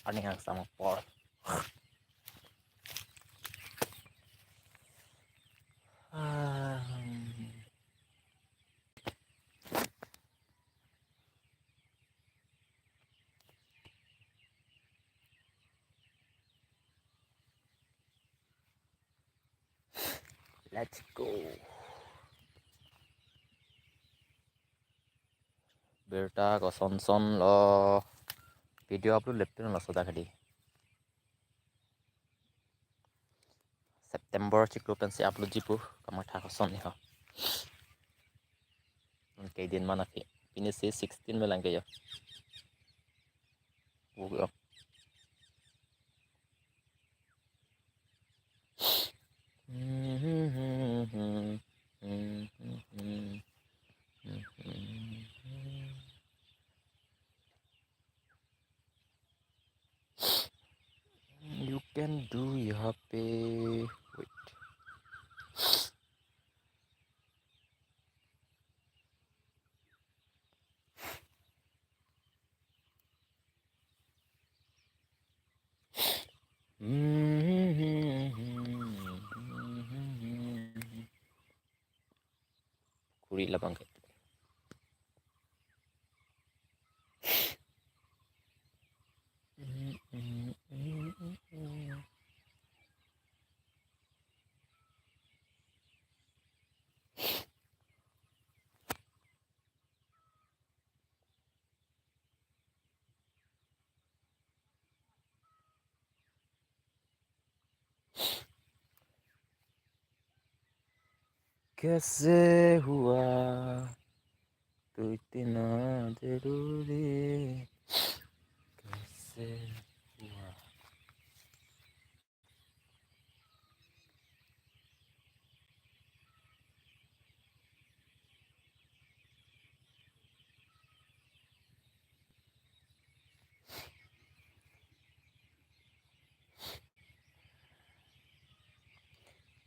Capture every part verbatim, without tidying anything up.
Arni kangsam apor. Ah. Let's go. Birta kosonson lo, video upload lepin lo soda kali. September chiklo pensi upload jipu, kamatha kosonsi ho. Kedin mana ke, pini si sixteen melang ke yo. Buk yo. You can do यहाँ पे, wait. Kuri labang ke. कैसे हुआ तू इतना जरूरी, कैसे हुआ।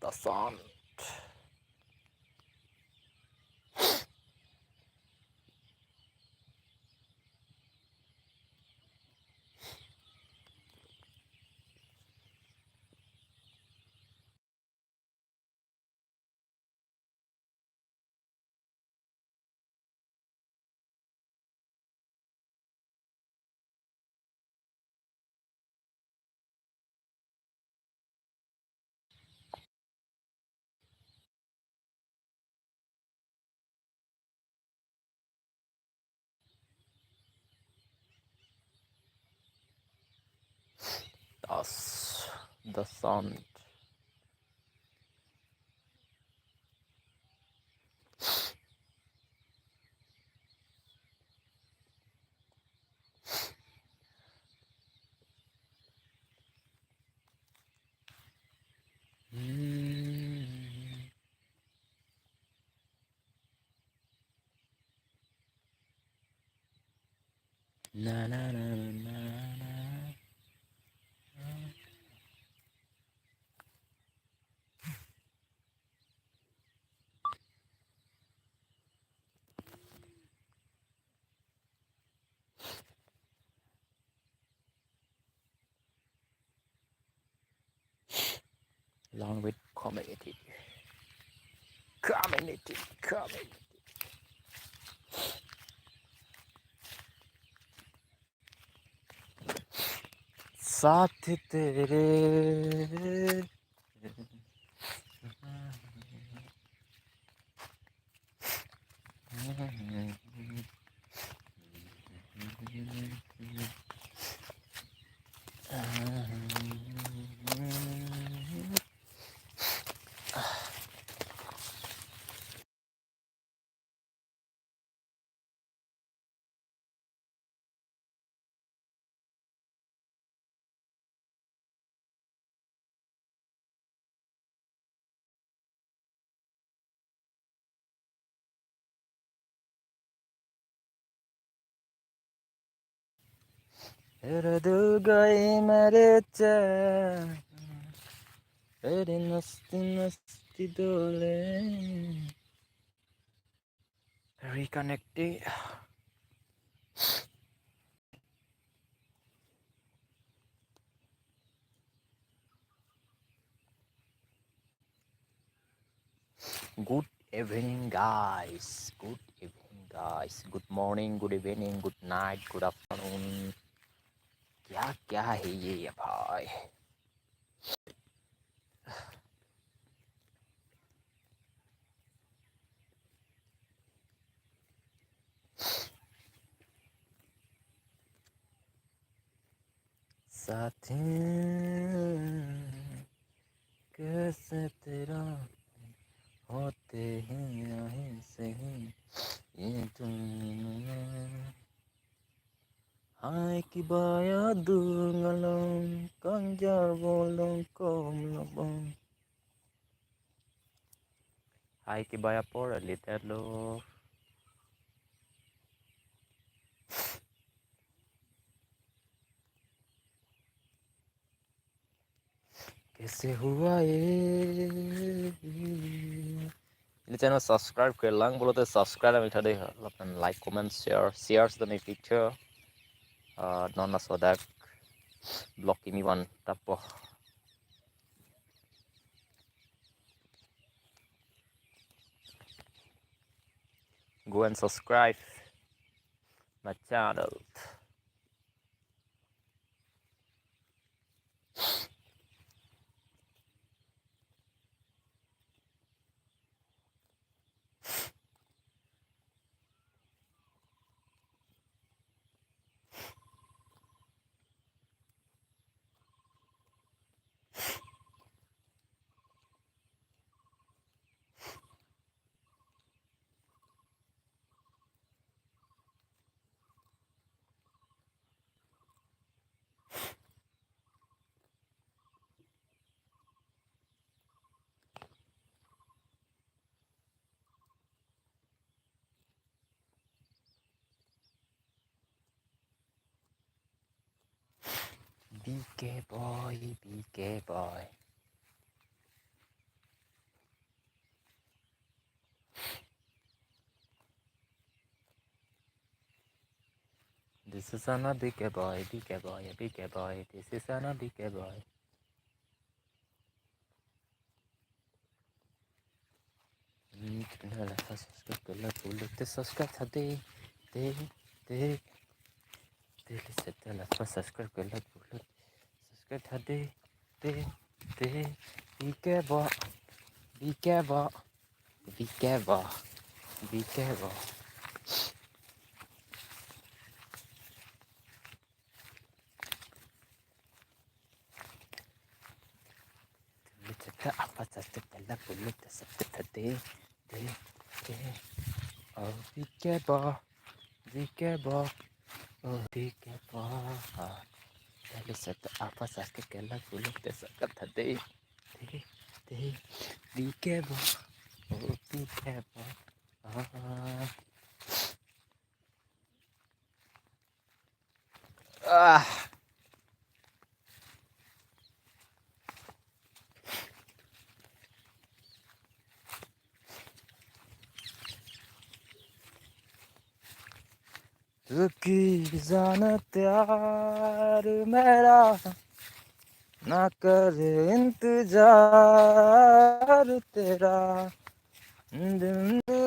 The sound. Thus, the sound. Hmm. Na, na, na, na, na, na. Along with community. Community, community. साथ तेरे। Era do gai marecha. Ere nasti nasti dole. Reconnecting. Good evening, guys. Good evening, guys. Good morning, good evening, good night, good afternoon. क्या क्या है ये भाई? साथी, कैसे तेरा होते हैं ऐसे ही ये दुनिया। Hai kiba adung along, kangjar bolong kom lobong. Hai kiba apor alit alo. Kaise hua ye? Ili channel subscribe ke lang pulote subscribe ami thade ha. Lapen like, comment, share, share seta mi picture. Ah, non laso dak vlog kimi van tapo. Go and subscribe my channel. B K boy, B K boy. This is another B K boy, B K boy, B K boy. This is another B K boy. Hmm, channel la subscribe ke la pulote subscribe thade, de, de, de, listen la subscribe ke la pulote subscribe thade, de, de, B K boy, B K boy, B K boy, B K boy. Listen apa satu ke la pulote subscribe thade, de, de, oh, B K boy, B K boy, oh, B K boy. Listen apa satu ke la pulote subscribe thade, de, de, B K boy, oh, B K boy. Ah. Ah. तू की जाने प्यार मेरा, ना कर इंतजार तेरा, दिन तू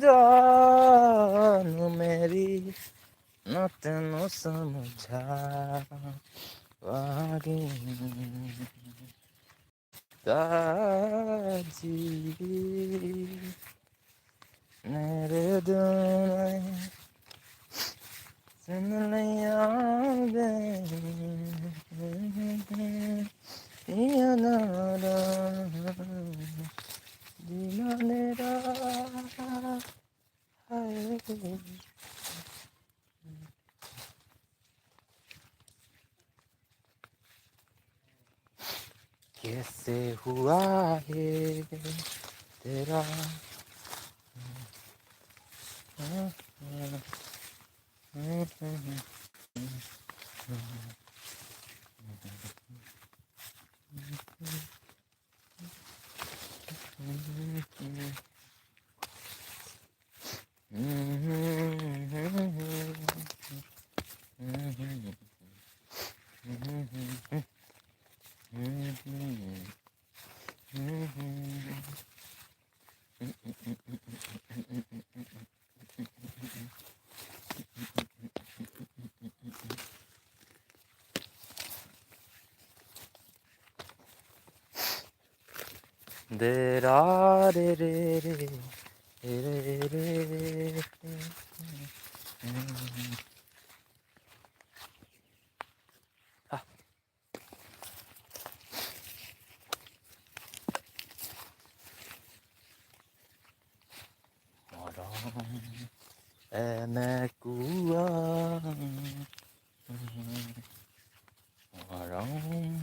जान मेरी, ना तेनू समझा वागे। ताजी मेरे दुनिया सुन लिया बे, ये नारा दीवाने रा है। कैसे हुआ है तेरा? De ra de re re. De re re re. Ha. Arong emek kuang. Arong.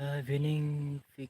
Evening pic